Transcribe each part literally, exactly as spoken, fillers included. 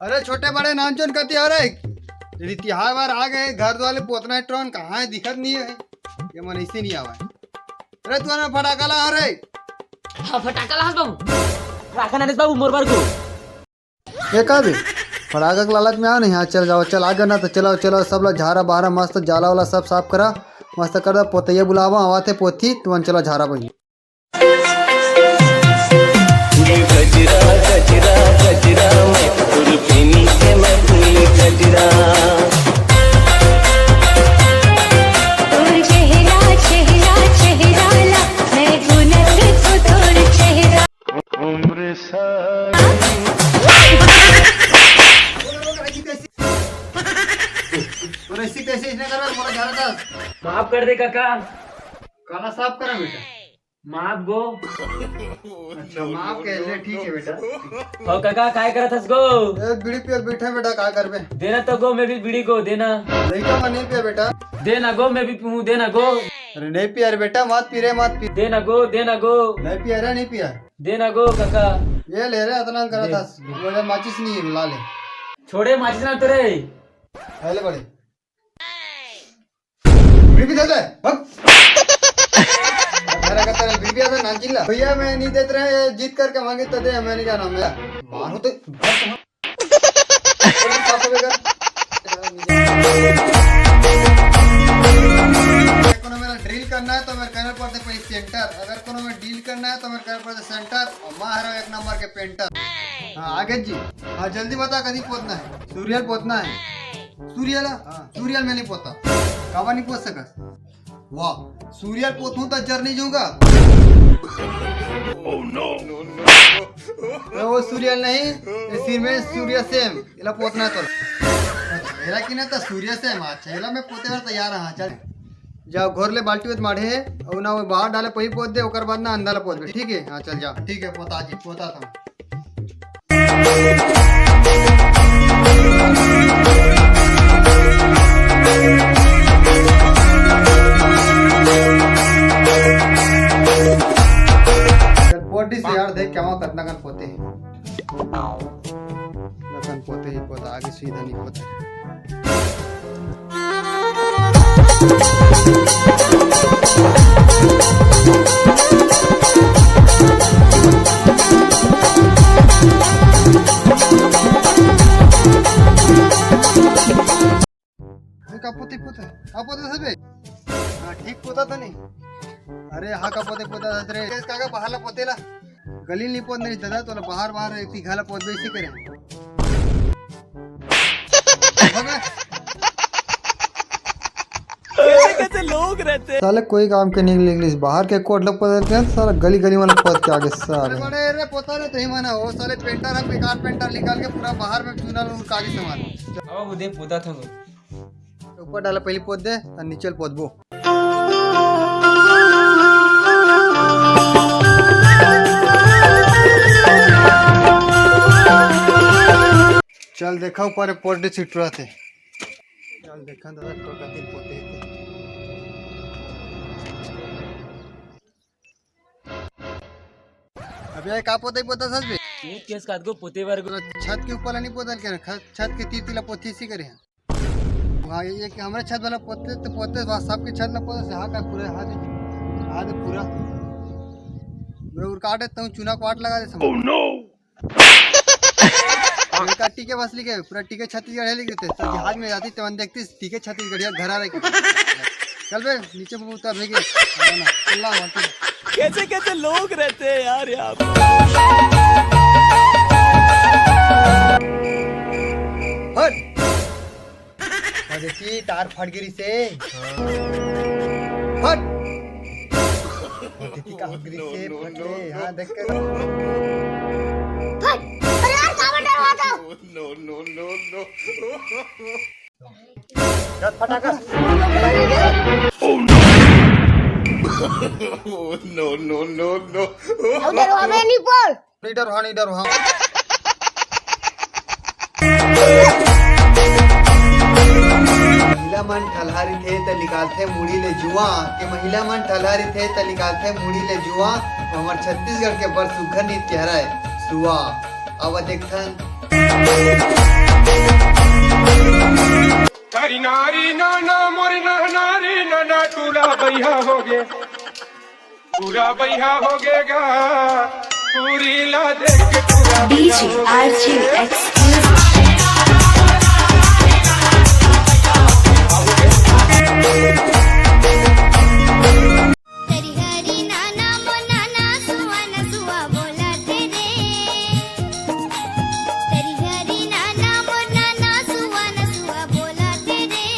अरे छोटे बड़े नानचुन कति हो रे? यदि तिहार बार आ गए, घर दुआर ल पोतना हे, टोन कहाँ हे, दिखत नहीं है। ये मन ऐसे नहीं आवा। अरे तू ना फटाका ला हो रे। हाँ, फटाका ला हस बाबू। राखा नरेश बाबू, मोर बर को। ये का बे? फटाका के लालच में आओ नहीं, हाँ चल जाओ, चल आगे ना तो चलो, चलो सब लोग झारा बहारा मस्त जाला वाला सब साफ करा, मस्त कर दो, पोतैया बुलावा, आवा थे पोथी, तुमन चलो झारा बही। फूल गजरा, गजरा, गजरा, मैं फूल पीनी के मैं फूल गजरा। तोर चेहरा, चेहरा, चेहरा ला, मैं गुनत तो तोर चेहरा। उम्र सारी। और ऐसी तैसी इसने करा, बोला जा रहा था। माफ कर दे काका। काला साफ करा बेटा। माफ गो। अच्छा, माफ कह ले, ठीक है बेटा। हो काका, काय करत हस गो? ए, बीड़ी पिए बैठा बेटा, का करबे? देना तो गो, मैं भी बीड़ी गो, देना। लइका मन नहीं पिया बेटा। देना गो, मैं भी पीऊँ, देना गो। अरे नहीं पिया रे बेटा, मत पी रे, मत पी। देना गो, देना गो। नहीं पिया रे, नहीं पिया। देना गो काका। ये ले रे, अतना करत हस। बोले माचिस नहीं है, ला ले। छोड़े माचिस ना तो रे। ले बड़े। बीड़ी पी दे दे, भाग। मेरा कहता है, बीड़ी आता नाम चिल्ला। भैया, मैं नहीं देते रहे, ये जीत करके मांगे तो दे, मैं नहीं जाना, मैं मारो तो। कोनो मेरा ड्रिल करना है तो मेरे करना पड़ता है पहले सेंटर, अगर कोनो में डील करना है तो मेरे करना पड़ता है सेंटर, और माँ हरा एक नंबर के पेंटर। हाँ, आगे जी। हाँ, जल्दी बता, कदी पोतना है? सूर्यल पोतना है। सूर्यल? हाँ। सूर्यल में नहीं पोता। काबर नहीं पोत सकस? वाह, सूर्यल पोतहूँ तो जर नहीं जाऊंगा। Oh, no। तो वो सूर्यल नहीं, ये सिर में सूर्य सेम, एला पोतना है तो। अच्छा, एला कि ना तो सूर्य सेम, अच्छा, एला मैं पोते बर तैयार हाँ, चल। जाओ, घोर ले बाल्टी में माढ़े, और ना वो बाहर डाले, पही पोत दे, ओकर बाद ना अंदर ला पोत दे, ठीक है? हाँ, चल जा। ठीक है, पोता जी, पोता था। चल, पोटी से यार, देख क्या वहाँ कितना कन पोते हैं। लखन पोते ही पोता, आगे सीधा नहीं पोता। अरे का पोते पोते, का पोते सबे? हाँ, ठीक पोता तो नहीं। अरे हाँ, का पोते पोता था रे। केस काका बाहर ला पोते ला। गली नहीं पोत नहीं दादा, तो बाहर बाहर एक तीखा ला पोत बेसी करे। कैसे कैसे लोग रहते हैं। साले कोई काम के नहीं निकलिस, बाहर के कोट ला पोत के साला गली गली वाला पोत के आगे साले। अरे बड़े रे पोता रे, तो ही माना वो साले पेंटर है, बेकार पेंटर निकाल के पूरा बाहर में चूना लोग काली सामान। अब वो दे पोता था वो। ऊपर डाला पहले पोत दे और नीचे पोतबो। चल देखा ऊपर पोट दे छिटरा थे। चल देखा दादा तो कति पोते हे। अबे का पोते पोता सच बे? एक केस काट को पोते बार को। छत के ऊपर ला नहीं पोतल के, छत के तीर तीला पोती सी करे हैं। वहाँ ये कि हमरे छत वाला पोते तो पोते, वहाँ सबके छत ना पोते, हाँ का पूरा हाथ, हाथ पूरा। पूरा उरकाटे तो चूना को वाट लगा दे समझ। Oh no! ये का टीके बस लिखे, पूरा टीके छत्तीसगढ़ है लिख देते। सब जहाज में जाती तो देखती टीके छत्तीसगढ़िया घर आ रहे। चल बे, नीचे में उतर रही है। चल ला, वहाँ पे। कैसे कैसे लोग रहते हैं यार यहाँ पे। हट। अरे की तार फट गिरी से। फट। अरे की का गिरी से फट ले। हाँ, देख के। फट। अरे यार, काबर डरवाता? No, no, no, no। चल फटाका। Oh, no, no, no, no। उधर हमें नहीं बोल। नहीं डर, हाँ, नहीं डर, हाँ। महिला मन ठलहा रहिथे त निकालथे मुड़ी ले जुआ, के महिला मन ठलहा रहिथे त निकालथे मुड़ी ले जुआ, हमर छत्तीसगढ़ के बड़ सुग्घर नृत्य हरय सुआ। अब देखथन। बइहा होगे, पूरा बइहा होगे गा, टूरी ला देख के पूरा बइहा डीजे होगे। RJ exclusive. तरी हरी नाना मो नाना सुआ न सुआ बोलत रे। तरी हरी नाना मो नाना सुआ न सुआ बोलत रे।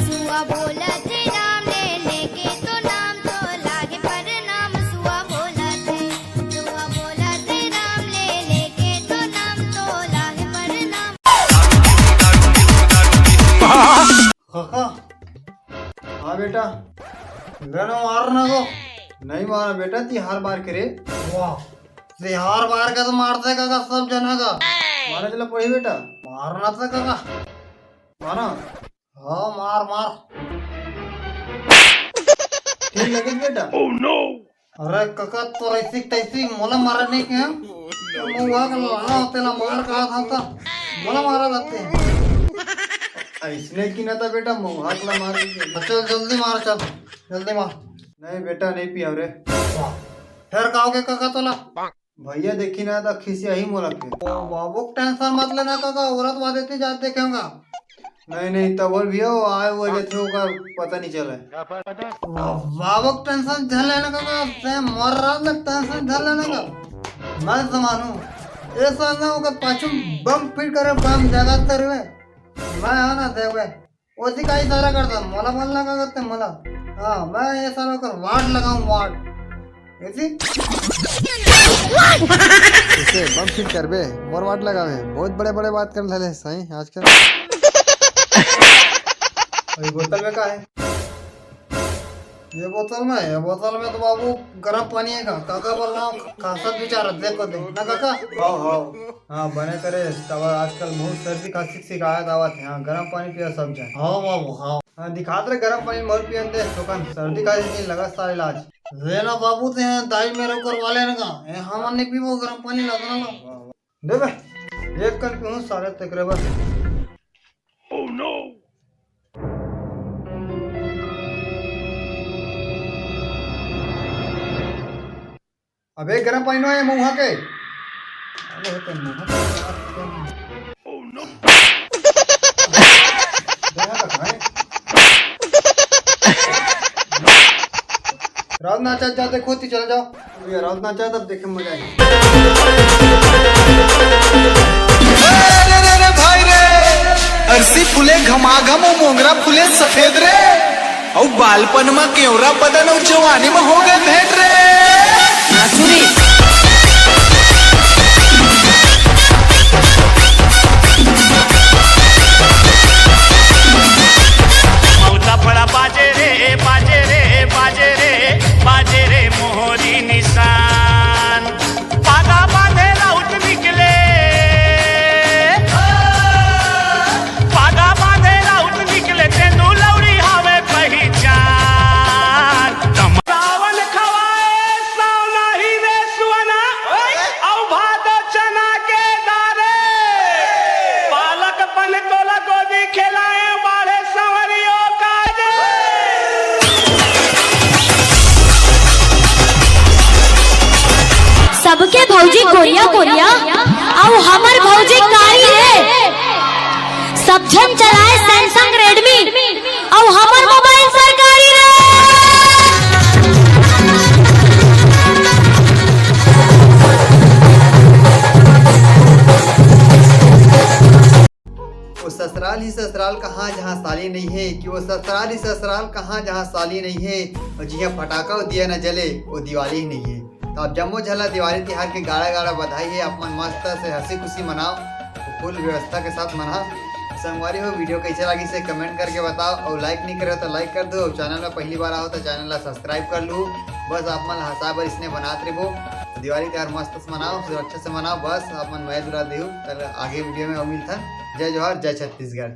सुआ बोलत राम ले लेके तो नाम तो लागे प्रणाम। सुआ बोलत, सुआ बोलत राम ले लेके तो नाम तो लागे प्रणाम। काका, हाँ बेटा, गन मार ना को। नहीं मारा बेटा, ती हार मार के रे। वाह, ती हार मार के तो मारते काका सब जना का। मारा चला पड़ी बेटा। मारना था काका, मारा। हाँ, मार, मार। ठीक लगे बेटा? Oh no! अरे कका, तो ऐसी तैसी मोला मारा नहीं के? तो महुआ के लाना तेला मार कहा था, था। मोला मारा जाते हैं। ऐसने की ना था बेटा, महुआ के ला मार दीजिए। चल, जल्दी मार, चल, जल्दी मार। नहीं बेटा, नहीं पिया रे। वाह। फिर कहोगे कका तोला? भैया देखी ना त खिसियाही मोला के। ओ बाबू, टेंशन मत लेना काका, औरत वादे ते जात देखे होगा। नहीं, नहीं, तब और भैया वो आए हुए जैसे ओकर पता नहीं चले। बाबू, टेंशन झन लेना काका, से मर रहा ना, टेंशन झन लेना का। मैं जमानू, ऐसा ना ओकर पाछू बम फिट करे, बम जगह तर हुए। मैं आना देवे। ओती का इशारा करता, मोला बोलना का करते मोला। हाँ, मैं ये सालों कर वाट लगाऊं, वाट। ऐसी? इसे बम फिट करबे, मोर वाट लगावे। बहुत बड़े-बड़े बात कर ले सही आजकल। अरे बोतल में का है? ये बोतल में, ये बोतल में तो बाबू गरम पानी है का? काका बोल रहा हूँ, खासा विचार है, देखो दे। ना काका? हाँ, हाँ। हाँ, बने करे, तब आजकल बहुत सर्दी खांसी के शिकायत आवत है। हाँ, गरम पानी पिया सब जन। हाँ बाबू, हाँ। हाँ, दिखात रहे गरम पानी मर पियन दे, तो कन सर्दी खांसी नहीं लगा सारे इलाज। वे ना बाबू ते हैं, दाई मेरे ऊपर वाले ने कहा, "ए, हम नहीं पीबो गरम पानी, लगना लो।" दे बे, एक कन पीऊँ सारे तकरीबन। Oh no! अबे गरम पानी नो है मुंह के। अरे तो मुंह के। Oh no! राउत नाचा जाते खुद ही चले जाओ। ये राउत नाचा तब देखे मजा आए। अरे रे रे भाई रे, अरसी फूले घमाघम, ओ मोंगरा फूले सफेद रे। अउ बालपन म केवरा बदन, अउ जवानी म हो गए भेंट रे। नाचुरी। मौजा फड़ा बाजे रे, बाजे रे, बाजे रे, बाजे रे मोहरी निशान। पागा बांधे राउत निकले, पागा बांधे राउत निकले, तेनू लौड़ी हवे पहिचान। तम- सावन खवाए सावना ही रे सुअना, अउ भादो चना के दारे। पालक पन तोला गोदी खेलाए, बाढ़े सांवरियो काज। सबके भौजी कोरिया कोरिया, अउ हमर भौजी कारी रे। सब झन चलाए Samsung Redmi, अउ हमर मोबाइल सरकारी रे। वो ससुराल ही ससुराल कहाँ जहाँ साली नहीं है, कि वो ससुराल ही ससुराल कहाँ जहाँ साली नहीं है, और जिहाँ फटाका और दिया न जले, वो दिवाली ही नहीं है। तो आप जम्मो झन ला दिवाली तिहार के गाड़ा गाड़ा बधाई है। आप मन मस्त से हंसी खुशी मनाओ, फुल व्यवस्था के साथ मनाओ। संगवारी हो, वीडियो कैसे लगी से कमेंट करके बताओ, और लाइक नहीं करे हो तो लाइक कर दो, और चैनल में पहली बार आओ तो चैनल ला सब्सक्राइब कर लू। बस आप मन ला हंसा बर इसने बनात रहो। दिवाली तिहार मस्त से मनाओ, सुरक्षा से मनाओ, बस आप मन मया दुला देहू। चल आगे वीडियो में अउ मिलथन। जय जोहार, जय छत्तीसगढ़।